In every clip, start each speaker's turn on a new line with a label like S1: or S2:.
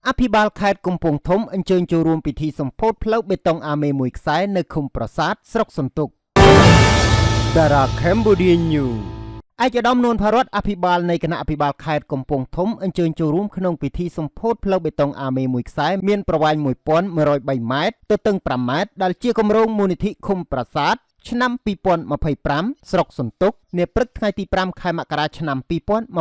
S1: អភិបាលខេត្តកំពង់ធំអញ្ជើញចូលរួមពិធីសម្ពោធផ្លូវបេតុងអាមេមួយខ្សែនៅឃុំប្រាសាទស្រុកសន្ទុក Dara Cambodia News ឯកឧត្តមនួនផារតអភិបាលនៃគណៈអភិបាលខេត្តកំពង់ធំអញ្ជើញចូលរួមក្នុងពិធីសម្ពោធផ្លូវបេតុងអាមេមួយខ្សែមានប្រវែង1103ម៉ែត្រទទឹង5ម៉ែត្រដែលជាគម្រោងមូលនិធិឃុំប្រាសាទឆ្នាំ2025ស្រុកសន្ទុកនាព្រឹកថ្ងៃទី5ខែមករាឆ្នាំ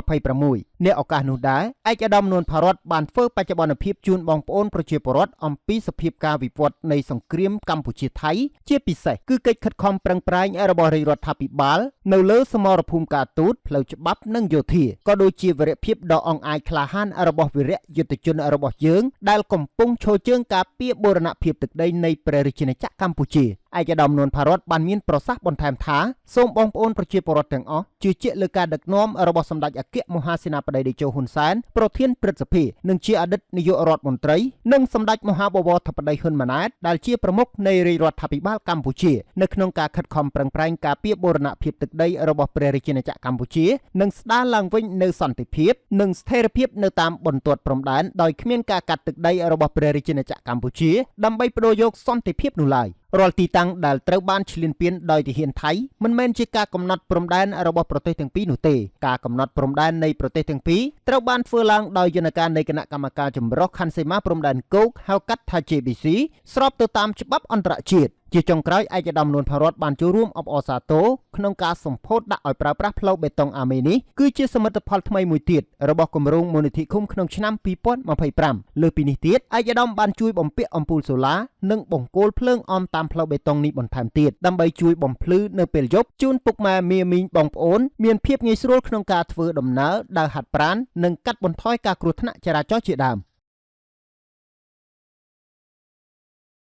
S1: 2026នាឱកាសនោះដែរឯកឧត្តមនួនផារតបានធ្វើបច្ចុប្បន្នភាពជូនបងប្អូនប្រជាពលរដ្ឋអំពីសភាពការវិវត្តនៃសង្គ្រាមកម្ពុជាថៃជាពិសេសគឺកិច្ចខិតខំប្រឹងប្រែងរបស់រាជរដ្ឋាភិបាលនៅលើសមរភូមិការទូតផ្លូវច្បាប់និងយោធាក៏ដូចជាវីរភាពដ៏អង់អាចក្លាហានរបស់វីរៈយុទ្ធជនរបស់យើងដែលកំពុងឈរជើងការពារបូរណភាពទឹកដីនៃព្រះរាជាណាចក្រកម្ពុជាឯកឧត្តមនួនផារតបានមានប្រសាសន៍បន្ថែមថាសូមបងប្អូនប្រជាពលរដ្ឋទាំងអស់ជឿជាក់លើការដឹកនាំរបស់សម្ដេចអគ្គមហាសេនាបតីតេជោហ៊ុនសែនប្រធានព្រឹទ្ធសភានិងជាអតីតនាយករដ្ឋមន្ត្រីនិងសម្ដេចមហាបវរធិបតីហ៊ុនម៉ាណែតដែលជាប្រមុខនៃរាជរដ្ឋាភិបាលកម្ពុជានៅក្នុងការខិតខំប្រឹងប្រែងការពារបូរណភាពទឹកដីរបស់ព្រះរាជាណាចក្រកម្ពុជានិងស្ដារឡើងវិញនូវសន្តិភាពនិងស្ថិរភាពនៅតាមបន្ទាត់ព្រំដែនដោយគ្មានការកាត់ទឹកដីរបស់ព្រះរាជាណាចក្រកម្ពុជាដើម្បីប្ដូរយកសន្តិភាពនោះឡើយរាល់ទីតាំងដែលត្រូវបានឈ្លានពានដោយទាហានថៃមិនមែនជាការកំណត់ព្រំដែនរបស់ប្រទេសទាំងពីរនោះទេការកំណត់ព្រំដែននៃប្រទេសទាំងពីរត្រូវបានធ្វើឡើងដោយយន្តការនៃគណៈកម្មការចម្រុះខណ្ឌសីមាព្រំដែនគោកហៅកាត់ថា JBC ស្របទៅតាមច្បាប់អន្តរជាតិជាចុងក្រោយឯកឧត្តមនួនផារតបានចូលរួមអបអរសាទរក្នុងការសម្ពោធដាក់ឲ្យប្រើប្រាស់ផ្លូវបេតុងអាមេនេះគឺជាសមិទ្ធផលថ្មីមួយទៀតរបស់គម្រោងមូលនិធិឃុំក្នុងឆ្នាំ2025លើសពីនេះទៀតឯកឧត្តមបានជួយបំពាក់អំពូលសូឡានិងបង្គោលភ្លើងអមតាមផ្លូវបេតុងនេះបន្ថែមទៀតដើម្បីជួយបំភ្លឺនៅពេលយប់ជូនពុកម៉ែមាមីងបងប្អូនមានភាពងាយស្រួលក្នុងការធ្វើដំណើរដើរហាត់ប្រាណនិងកាត់បន្ថយការគ្រោះថ្នាក់ចរាចរណ៍ជាដើម។